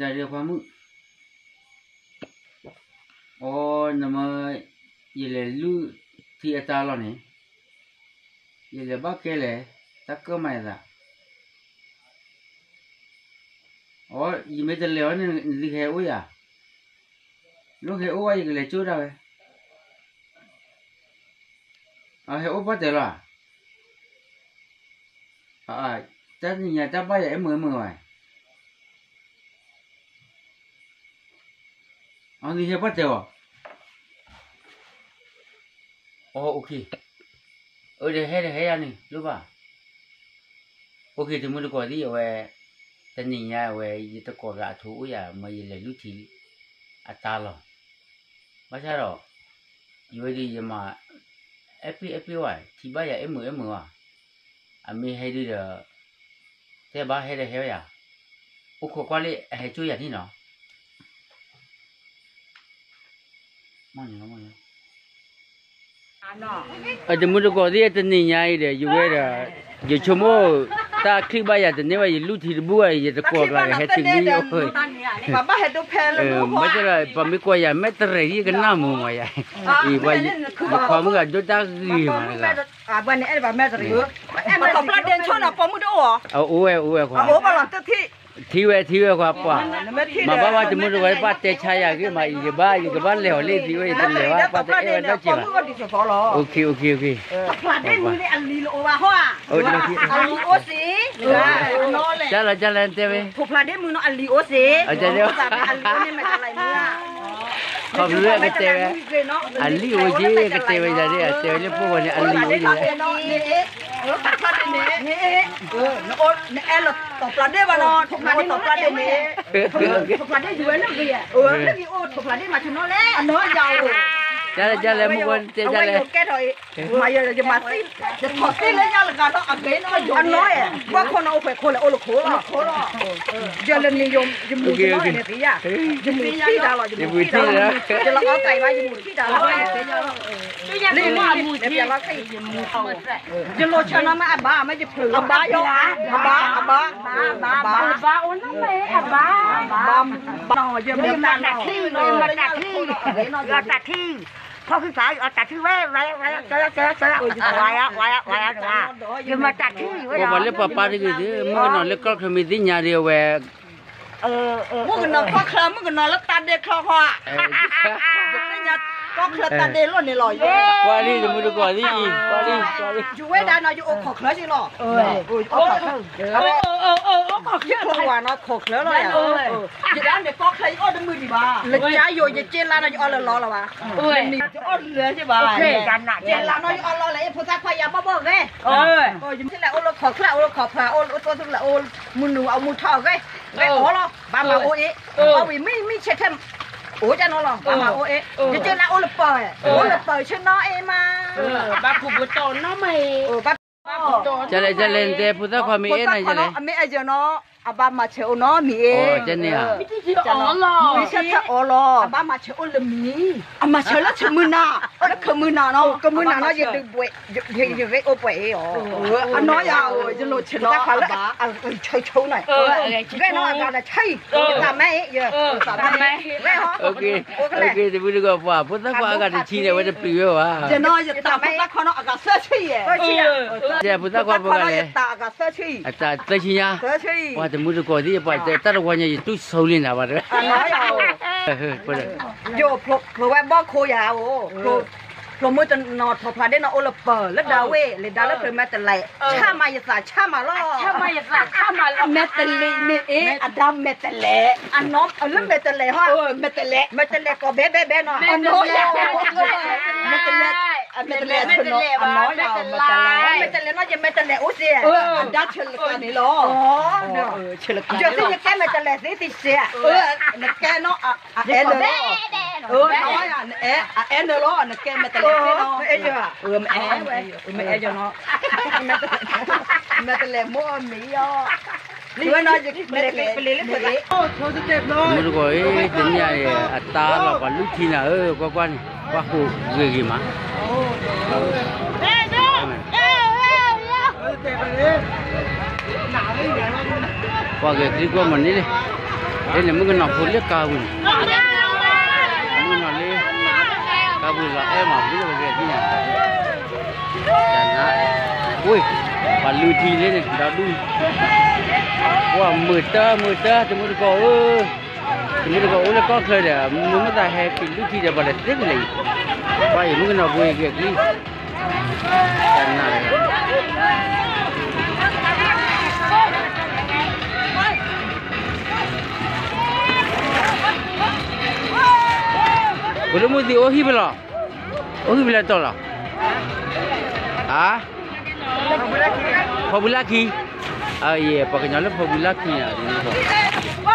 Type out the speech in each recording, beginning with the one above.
တၢ်ဒုးခွါမုၣ်, အိ နမ့ၢ် ယလဲၤလုၢ်ထံအတၢ်လီၢ်န့ၣ်, ယလဲၤဘၣ်ကဲလဲၣ်, တၢ်ကၢၣ်မးယသး, အိ ယမ့ၢ်တလဲၤအီၤန့ၣ် နသုဟဲအိၣ်ယၤ, လိၣ်ဟဲအိၣ်ဝဲ ယကလဲၤကၠိဒၣ်ဝဲ, အဟဲအိၣ်ပှၢ်တဲာ်လီၤဧါ, တၢ်နံၤညါတၢ်ဘၣ်ယၤအဲၣ်မုာ်အဲၣ်မုာ်ဝဲ အနံၤဟဲပှၢ်တဲာ်အီၤ, အ အိၣ်ခ့, အၢ ဒီးဟဲဒီးဟဲယၤန့ၣ် လိၣ်ဘၣ်, အိၣ်ခ့ တမုၢ်တကိးသ့ၣ်အဝဲ, တနံၤညါအဝဲ ယတကိးဂၤအထိအိၣ်ယၤ မ့ၢ်ယလဲၤလုၢ်ထံ အတၢ်လီၢ်, ဘၣ်ဆၣ်ဒီး ယဝဲဒုးယမၤ အဲၣ်ပ့ၢ်အဲၣ်ပ့ၢ်ဝဲ ထံဘၣ်ယၤအဲၣ်မုာ်အဲၣ်မုာ်ဝဲ, အမ့ၢ်ဟဲဒုးဒီး တဲဘၣ်ဟဲဒီးဟဲဝဲယၤ, အိၣ်ခိးကွၢ်လံ အဟဲကၠိယၤန့ၣ်နီၤ. အတမုၢ်တကိးသ့ၣ် တနံၤညါအံၤဒီး ယဝဲဒီး ယဆိကမိၣ် တၢ်ချံၣ်ဘၣ်ယၤတန့ၢ်ဝဲ ယလုၢ်ထံတဘူၣ်ဝဲ ယတကိးကျါဒီး ဟဲတုၤလံအိၣ်, ဘၣ်ဆၣ်ဒီး ပှၤမ့ၢ်ကိးယၤ မဲၢ်တရံး ယကနၣ်မုာ်မးယၤ, အံၤ ယခွါမုၣ်ဂၤဒိၣ်တၢ်ဂ့ၤမးတဂၤ, အအိၣ်ဝဲအိၣ်ဝဲခွါ, ထံဝဲထံဝဲခွါ, ပှၤ မၤဘၣ်ဝဲတမုၢ်တကိး ပှၤတဲဆါယၤဂ့ၤမးအံၤ ယဘၣ် ယကဘၣ်လဲၤအီၤလၢသံဝဲ ယတလဲၤဘၣ် ပှၤတအဲၣ်ဝဲနီတစဲးဘၣ်, အိၣ်ခ့ အိၣ်ခ့ အိၣ်ခ့, ကၢ်လီၤကၢ်လီၤတဲဝဲ, ခီဖျိကတဲဝဲ, အလံၣ်အိၣ်က့ၤ ကတဲဝဲ, အလံၣ်အိၣ်က့ၤ တဲဝဲဒၣ် အတဲဝဲလၢပှၤန့ၣ် အလံၣ်အိၣ်က့ၤ နအဲၣ်လီၤတီၤပျၢ်ဒ့ၣ်ဘၣ်နီၤ, တီၤပျၢ်ဒ့ၣ်န့ၣ်, တီၤပျၢ်ဒ့ၣ်ဒုးဝဲလၢဂ့ၤ, လၢဂ့ၤအိၣ် တီၤပျၢ်ဒ့ၣ်မၤဆိနီၤလဲၣ်, အနီၢ်ယၤအိၣ်, ကလဲၣ်ကလဲၣ် မုၢ်ကီၢ်တဲကလဲၣ်, မၤယၤ ယမၤသံ, ယထီၣ်သံလၢညါလၢဂၤဒီးအဂ့ၤနီၤ, အနီၢ်ယၤ, ဘၣ်ခိၣ်နီၤအိၣ်ဖှဲးခိၣ်လဲၣ် အိၣ်လၢခိၣ်လီၤ, ယလၢနံၤ ယမူၤယနီၢ်န့ၣ်သ့ယၤ, ယမူၤထံၣ်တၢ်လီၤ, ယမူၤထံၣ်တၢ်လီၤ, ယလီၤအီၣ်သးအံၤဘၣ် ယမူၤထံၣ်တၢ်လီၤ, လံၣ်လံၣ်လံၣ် ယလိၤဆၢနီၤမ့ၢ်အဘၣ် မ့ၢ်ယဖျၢၣ်လီၤ, အဘၣ်ယီၤ, အဘၣ် အဘၣ်, အဘၣ်အိၣ်နီၤမ့ၢ်အဘၣ်, ဘၣ်, ယမၤတၢ်ထံ, ယမၤတၢ်ထံ, ယတၢ်ထံ, ဖီၣ်ဃံဖး ယအီၣ်တၢ်ထံဝဲ, ဝဲ, ဝဲ, ဝဲ, ယမၤတၢ်ထံဝဲ, ပှၤလၢပှၤပၢ်တဂ့ၤဒီး မုၣ်ကနီၤလၢကီၢ်ချၢမ့ၢ်သ့ၣ်ညါဒီးအဝဲ မုၣ်ကနီၤကီၢ်ချၢ မုၣ်ကနီၤလၢတၢ်ဒဲးချီဃီဧါ, ယသ့ၣ်ညါကီၢ်ချၢတၢ်ဒဲးလီၤန့ၣ်လီၤ, ကွၢ်လံ တမုၢ်တကိးသ့ၣ်အံၤ, ကွၢ်လံ, ကွၢ်လံ, ယဝဲဒၣ်နီၤ ယအိၣ်ခိးချၢက့ၤလီၤ, ယခိးဝဲနီၤခိးချၢလီၤ, ယဒၣ်န့ၣ်ကီၢ်ချၢယအိၣ်တမုာ်ဒံးဘၣ်, လၢကယိာ်ယက့လါနီၤ ယအီၣ်လၢလီၤလီၤဘၣ်, ယအီၣ်လၢက့ဘၣ်, ယက့လါနီၤ ယအီၣ်လီၤလၢ ဖိသၣ်ခွါယၤဘီၣ်ဘီၣ်ဂဲၤ ယမ့ၢ်လၢအိၣ်လၢခိးချၢ အိၣ်လၢခိးဖျၢၣ် အိၣ်လၢအိၣ်သိသူၣ်လၢအိၣ်မုၢ်နုာ်အမုၢ်ထီၣ်အဂဲၤ, ဂဲၤအီၣ်လီၤ, ဘၣ်မၤအိၣ်အ့ၣ်, အီၣ်ဝံၤမံမံဆဲးထဲ, အိၣ်ကနီၤလီၤ ဘၣ်မၤအိၣ်အ့ၣ်, ယက့လါအိၣ်လၢပၢၤ, အိၣ်လၢပၢၤဆ့ၣ်နီၤအ့ၣ်မး, ဘၣ်ဖှူဖိတီနီၤမ့ၢ်, ဘၣ်ဖှူဖိတီ, ကလဲၣ်ကလဲၣ် နတဲဖိသၣ်ခွါမ့ၢ်အဲၣ်နၤကလဲၣ်, အမ့ၢ်အဲၣ်ယၤနီၤ, အဘၣ်မၤဆဲးအိၣ်နီၤမ့ၢ်အ့ၣ်, မံဆဲးထဲအီၣ်လီၤ, အဘၣ်မၤဆဲးအိၣ်လၢမံၤ, အမၤဆဲးလၢမုၢ်နၤ, လၢမုၢ်နၤနီၤ ယဒုးဘှဲး ယဂဲၤအိၣ်ပှဲၤအ့ၣ်အီၤ, အနီၢ်ယၤဧိၤ ယလိၤဆဲးနီၤ အဂၤလၢအဂဲၤဆၢဆၢနီၤ, ဂဲၤနီၤအဂၤလၢဆၢအံၤ, ယသးမ့ၢ်အ့ၣ်, ယသးမ့ၢ်အ့ၣ်, ဂဲၤဟီ, တမုၢ်တကိးပှၤ ဖိသၣ်ခွါအဂၤတဆံန့ၣ် အဝဲတပျံၤဝဲဘၣ်, ယနီၤယသးဖိသၣ်ခွါနီၤ အဂၤသၢဆံယဲၢ်, ဖိသၣ်ခွါဖိဂၤလဲၣ်, ယသးအဂၤသၢဆံ, အတၢ်သၢဆံညါ, ပှၤတမုၢ်တကိးသ့ၣ် ပှၤတၢ်တဝီညါ ယတူၢ်ဆိလံနၤဘၣ်တဲ, ယဖျိဝဲဘီၣ်ခိၣ်ယၤဧိၤ, ဖျိမုၢ်တနီၤထီၣ်ဖျါဒ့ၣ်နီၤ အိၣ်လၢပၢၤ လၢဒၤဝ့ၣ် လဲၤဒါလၢဖျၢၣ်မဲာ်တလဲး, ဆၣ်မးယသးဆၣ်မးလီၤ, မဲာ်တလဲးမ့ၢ်အ့ၣ် အဒါမဲာ်တလဲး, အနီၢ်လၢမဲာ်တလဲးဟီ, မဲာ်တလဲး, မဲာ်တလဲးကိးဘဲဘဲဘဲနီၤ, အနီၢ်ယၤ, မဲာ်တလဲး, မဲာ်တလဲး, အနီၢ်ယၤ မဲာ်တလဲး, မဲာ်တလဲးနီၤ ယမဲာ်တလဲးအိၣ်စ့ၢ်, အဒါဆဲးလကၤန့ၣ်လီၤ, ယသ့ၣ်ညါကဲမဲာ်တလဲးသ့သ့စ့ၢ်, နကဲနီၤ အအဲၣ်နၤလီၤ, နအဲၣ်, အအဲၣ်နၤလီၤ နကဲမဲာ်တလဲးသ့နီၤ, မ့ၢ်အဲၣ်, မ့ၢ်အဲၣ်ယၤနီၤ, မဲာ်တလဲးမိၢ်အီၤမ့ၢ်အီၤ, ဝဲနီၤ ယမဲာ်တလဲး, မုၢ်တကိးအံၤ တနံၤအံၤ အတၢ်လီၤပှၤလုၢ်ထံနၤဧၢ, ကွၢ်ကွၢ်န့ၣ် ကွၢ်ဃိးဂ့ၤဂ့ၤမး, ပှၤဂဲၤသံကွၢ်မၤန့ၣ်လံ, လၢန့ၣ်မုၣ်ကနီၤဖိလၢကါပူၤန့ၣ်, မုၣ်ကနီၤလၢ ကါပူၤလီၤအဲၣ်မး ပဒိၣ်ဝဲသ့ၣ်ညါ, တနါ, ဝ့ၢ်, ပှၤလူထံလၢန့ၣ် ဒီဒူၣ်, ပှၤမုာ်တၢ်မုာ်တၢ် တမုၢ်တကိးဧၢ, တမုၢ်တကိးအိၣ်လၢကီၢ်ချၢဒီး မုၢ်မ့ၢ်သးဟဲက့ၤလူထံဒီး ပှၤလဲၤသ့ကလဲၤအံၤ, ပှၤအံၤမုၣ်ကနီၤဖိအံၤက့ၤအကျံ ဖိဒိၣ်မုၣ်သံအိၣ်ဟံၣ်ဖဲလဲၣ်, အိၣ်ဟံၣ်ဖဲလဲၣ်တီၢ်လီၤ, ဧါ, ဖီဘုလၢခံ, အယဲၢ် ပှၤကညီလၢဖီဘုလၢခံန့ၣ်, ကၠီၤသ့ၣ်ဟ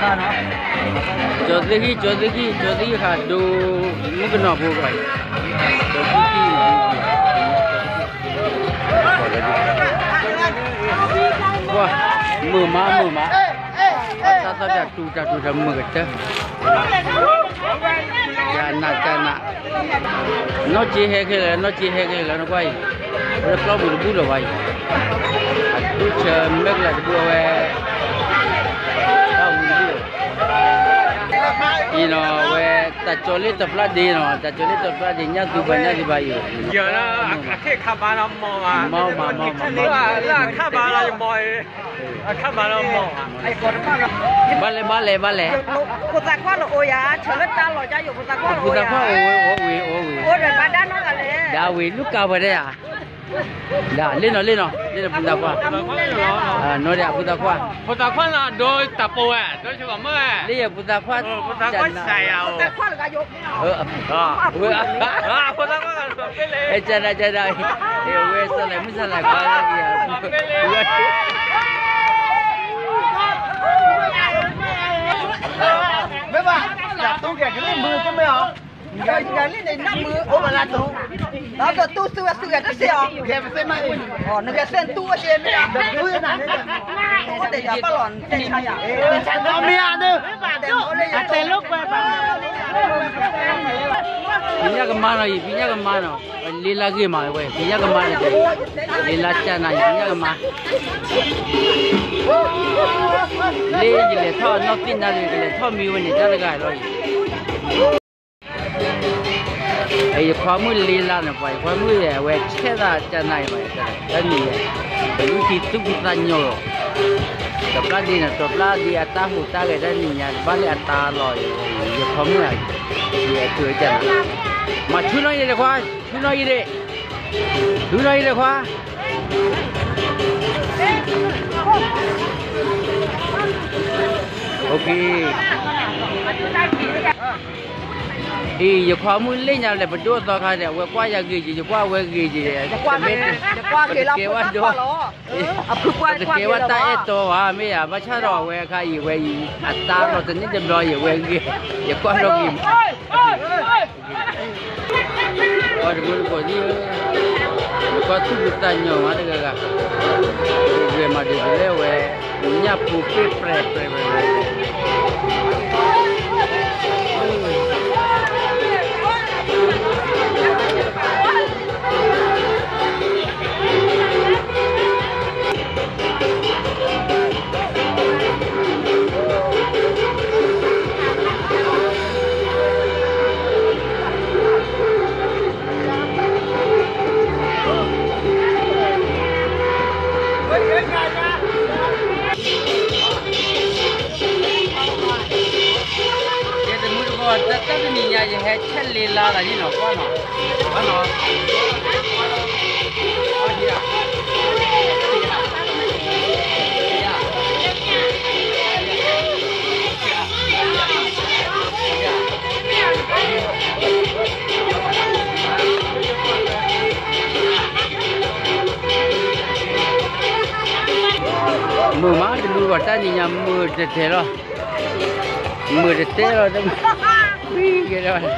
ံၣ် ကၠီၤသ့ၣ်ဟံၣ် ကၠီၤသ့ၣ်ဟံၣ်ဃးဒိ မုၣ်ကနီၤဖိဘၣ်, ကၠီၤသ့ၣ်ဟံၣ် ပှၤ, မုာ်မး မုာ်မး, တၢ်သီၣ်တၢ်တူၤ တၢ်တူၤတၢ်မုာ်ကတၢၢ်, တနး တနး, နီၢ်က့ဟဲခဲလၢာ် နီၢ်က့ဟဲခဲလၢာ် နကွၢ်အံၤ, လၢကျီၢ်ပူၤတဘူၣ်လီၤဝဲအံၤ, အဒူၣ်ဆၢမဲာ်ကလၤတဘူၣ်အဝဲ, တၢ်မူတဘူၣ်လီၤ, အံၤနီၤ အဝဲ တၢ်ကၠီၤလၢတဖျါဒ့နီၤ တၢ်ကၠီၤလၢတဖျါဒ့ ညၣ်သူဘၣ်ညၣ်သူဘၣ်အံၤ, အခ့ခါဘါနီၤ မီၢ်မး မီၢ်မး မီၢ်မး ခါဘါနီၤ ယမီၢ်အံၤ, အခါဘါနီၤ မီၢ်မး, ဘၣ်လဲၣ် ဘၣ်လဲၣ် ဘၣ်လဲၣ်, ဖိသၣ်ခွါလၢအိၣ်ယၤ ဆၢလၢတၢ်လီၤ ကၢ်ယိာ် ဖိသၣ်ခွါလၢအိၣ်ယၤ, ဖိသၣ်ခွါအိၣ်ဝဲ အိၣ်ဝဲ အိၣ်ဒီးဘၣ်ဒါနီတဂၤလဲၣ်, ဒ်ဝဲလူၤကါဝဲဒၣ်ယၤ, ဒ်လ့ၣ်နီၤ လ့ၣ်နီၤ လ့ၣ်ဒီးဖိသၣ်ခွါ, နီၢ်ဒီးဖိသၣ်ခွါ, ဖိသၣ်ခွါနီၤ ဒိတၢ်ပိာ်ဝဲ ဒိဆၢဘၣ်မၢဝဲ, လၢယဖိသၣ်ခွါ, ဖိသၣ်ခွါစးယၤအိၣ်, ဖိသၣ်ခွါလၢကၢ်ယိာ်, ဖိသၣ်ခွါ, ကၢ်ဒၣ်ကၢ်ဒၣ်, အဝဲစးလဲၤမုၢ်စးလဲၤခွါလၢက့ၤ, မ့ၢ်ဘၣ်, တၢ်တူၢ်ကဲၤကလံၣ်မုၢ်ကမ့ၢ်အီၤ, ကလံၣ်န့ၣ်နၢ်မုၢ်အိၣ်မးလၢတူၢ်, ဒီးကတူၢ်သုဝဲသုဂဲၤတစ့ၢ်အီၤ, နဂဲၤသ့ၣ်နတူၢ်အိၣ်စ့ၢ်မ့ၢ်, အိၣ်ဒီးယၤဘၣ်လီၤ နတဲဆါယၤ, တဲလိာ်ကွဲဘၣ်, ဖံးညၣ်ကမါနီၤအံၤ ဖံးညၣ်ကမါနီၤ, လ့လါဂ့ၤမးဝဲ ဖံးညၣ်ကမါန့ၣ်, လ့လါကၢ်နၤအံၤ ဖံးညၣ်ကမါ, လၢယလဲၤထီၣ်နီၢ်သ့ၣ်နါဒီး ကလဲၤထီၣ်မံဝဲန့ၣ် တၢ်တဂၤလီၤအံၤ ယခွါမုၣ်လ့လါန့ၣ် ပှၤယခွါမုၣ်ယဲ အဝဲဆဲးသးကၢ်နၤအံၤမး, တၢ်နံၤယဲ, ပလူထံသူၣ်ဖှံသးညီလီၤ, တပျၢ်ဒ့န့ၣ် တပျၢ်ဒ့အတၢ်ဟူးတၢ်ဂဲၤ တၢ်နံၤညါ တဘၣ်လၢအတၢ်လီၤ, ယခွါမုၣ်ဧါ, ယဲအကၢၢ်ကၢ်နၤ, မၤဆူနီၢ်ယဲဒီးခွါ, ဆူနီၢ်ယဲဒီး, ဆူနီၢ်ယဲဒီးခွါ, အံၤ ယခွါမုၣ်လ့ၣ်ညါလဲၣ် ပဒိၣ်အသီခါဒီး အဝဲကွၢ်ယၤဂ့ၤက့ၤ ယကွၢ်အဝဲဂ့ၤက့ၤ, ပတကဲဝဲဒိၣ်, ပတကဲဝဲတၢ်အဲၣ်တီဘၣ် မ့ၢ်ဧါ, ဘၣ်ဆၣ်ဒီးအဝဲအခါအံၤဝဲအံၤ အတၢ်လီၤတန့ၢ်တဘျီအံၤ အဝဲဂ့ၤ, ယကွၢ်လီၤဂ့ၤမး ပှၤတမုၢ်တကိးသံၣ်ဧၢ, နကွၢ်သူၣ်ဖှံသးညီမးတဂၤဂၤ, ဂ့ၤမးဒ်သိးလၢအဝဲ, ညၣ်ဖိပ့ၣ်ပြဲၤပြဲၤပြဲၤ, ယတမုၢ်တကိး တၢ်တနံၤညါ ယဟဲဆဲးလ့လါသးလံနီၤ ကွၢ်နီၤ, ကွၢ်နီၤ မုာ်မး တမုၢ်တကိး တၢ်နံၤညါမုာ်တတဲာ်လီၤ, မုာ်တတဲာ်လီၤ, ဝံၤကဲဒီး,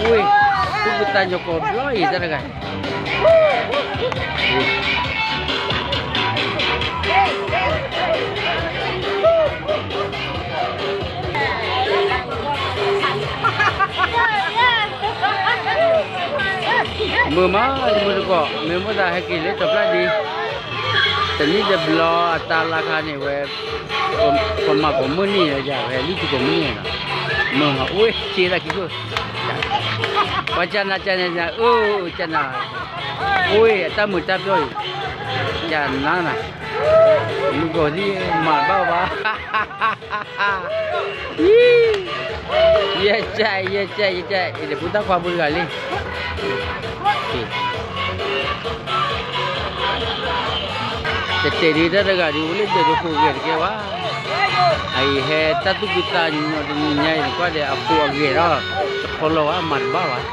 ဝံၤ, သူၣ်ကသးညီကိးဘျီအံၤတၢ်တဂၤ မုာ်မး တမုၢ်တကိး မ့ၢ်မိၣ်သးဟဲက့ၤလၢတပျၢ်ဒ့ တနံၣ်တဘျီအတၢ်လၢ်ခါန့ၣ်ဝဲ, ပမၤကိးမုၢ်နံၤလၢယၤဝဲ လွံၢ်ထံကိးမုၢ်နံၤနီၤ, မုာ်မး အိၣ်က့ၤတၢ်ခံခိၣ်, ပှၤကနၤကနၤ အိၣ်ကနၤ, အိၣ်အတၢ်မုာ်တၢ်ပျီၢ်အံၤ, ကနၤနၤ, မုၢ်ကီၤသံၣ်မၤတဘၣ်ဘၣ် ယဲကဲ ယဲကဲ ယဲကဲ အံၤတပူၤတၢ်ခွါဖိတဂၤလံ. တတဲဒုးတၢ်တဂၤဒုး အိၣ်လၢဒၢးတခိၣ်ဂဲၤတကဲဘၣ်. အအံၤဟဲတၢ်သူၣ်ဖှံသးညီတနံၤညါအံၤ နကွၢ်ဒီးအဃိအဂဲၤထီၣ်, တခီလီၤဝဲမၤတဘၣ်ဘၣ်.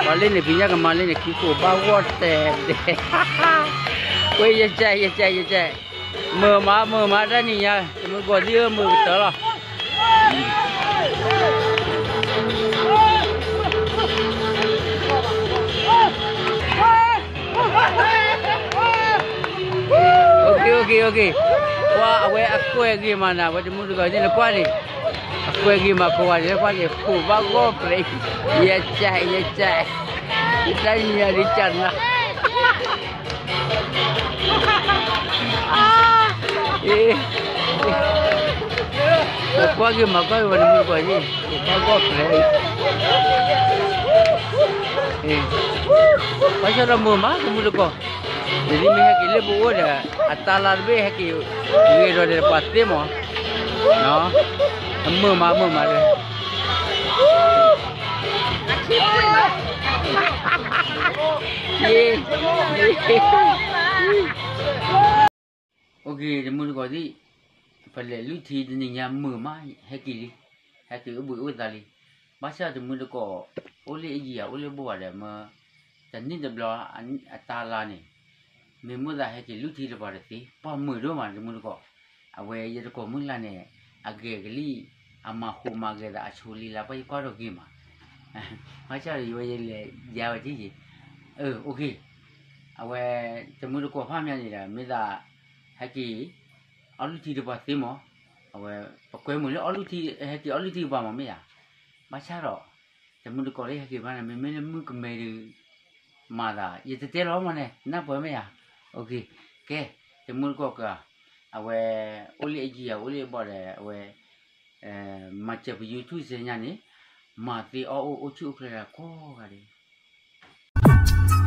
ပှၤလၢန့ၣ်ဖံးညၣ်ကမၤလၢန့ၣ် ခံခိၣ်ဘၣ်ဂီၢ်တဲဒဲး, ဝဲယဲကဲ ယဲကဲ ယဲကဲ, မုာ်မး မုာ်မး တနံၤညါ တမုၢ်ကီၤသံၣ်ဧၢ မုာ်ကတၢၢ်လီၤ. ပှၤအဝဲအကွဲးဂ့ၤမးနၤ အဝဲတမုၢ်တဂီၤန့ၣ် နကွၢ်န့ၣ်, အကွဲးဂ့ၤမးကိးဂၤန့ၣ် နကွၢ်န့ၣ် ခိၣ်ဘၣ်ဂီၢ်ပြဲး, ယဲကဲ ယဲကဲ, တနံၤညါဒုးကနၤ ကွၢ်က့ၤမၤကွၢ်က့ၤဝဲတမုၢ်တကိးန့ၣ်, ဘၣ်ဂီၢ်ဖျဲး, ဘၣ်ဆၣ်ဒီးမုာ်မးတမုၢ်တကိး, နမ့ၢ်ဟဲက့ၤလၢပအိၣ်ဒီး အတၢ်လၢတဘ့ၣ်ဟဲက့ၤ, ဂ့ၤဒီးဒီးပှၤသ့မး, အမုာ်မးမုာ်မးဒီး အိၣ်က့ၤ တမုၢ်တကိးသ့ၣ်, ပလဲၤလုၢ်ထံတနံၤညါမုာ်မး, ဟဲက့ၤလံ, ဟဲက့ၤအိၣ်ဘှံးအိၣ်သါလံ, ဘၣ်ဆၣ်တမုၢ်တကိး, အိၣ်လၢအယံၤဧါ အိၣ်လၢဘိဧါဒီးမ့ၢ်, တနံၣ်တဘျီ, အတၢ်လါန့ၣ်, မ့ၢ်မိၣ်သးဟဲက့ၤလုၢ်ထံတပှၤတသ့, ပှၤမုာ်ဒိၣ်မးတမုၢ်တကိး, အဝဲယတကိးမုၢ်လၢ်န့ၣ်, အဂဲၤကလံၣ်, အမၤဃိမၤဂဲၤသးအဆိလံလါ ပှၤယကွၢ်ဒီးဂ့ၤမး ဘၣ်ဆၣ်ဒီးယဝဲယလဲၤယါဝဲတယံၤ, အ, အဝဲ, တမုၢ်တကိးဖၣ်မးန့ၣ်ဒီး မ့ၢ်သး, ဟဲက့ၤ, အီလုၢ်ထံတပှၤသ့မး, အဝဲ, ပကွဲမုာ်လၢအီလုၢ်ထံ, ဟဲက့ၤအီလုၢ်ထံတပှၤမးမ့ၢ်ဧါ, ဘၣ်ဆၣ်ဒီး, တမုၢ်တကိးလၢဟဲက့ၤဘၣ်န့ၣ် မ့မ့ၢ်လၢမုၣ်ကမဲဒုး, မၤသး ယတတဲလီၤမးန့ၣ် နၢ်ပၢၢ်မ့ၢ်ဧါ, ကဲ, တမုၢ်တကိးက, အဝဲ, အိၣ်လၢအယံၤဧါ အိၣ်လၢအဘိဒီး အဝဲ, မၤစၢၤပ YouTube စဲညါန့ၣ်, မၤသ့အီၣ်အိၣ်အိၣ်ဆူၣ်အိၣ်ချ့ကိးဂၤဒဲး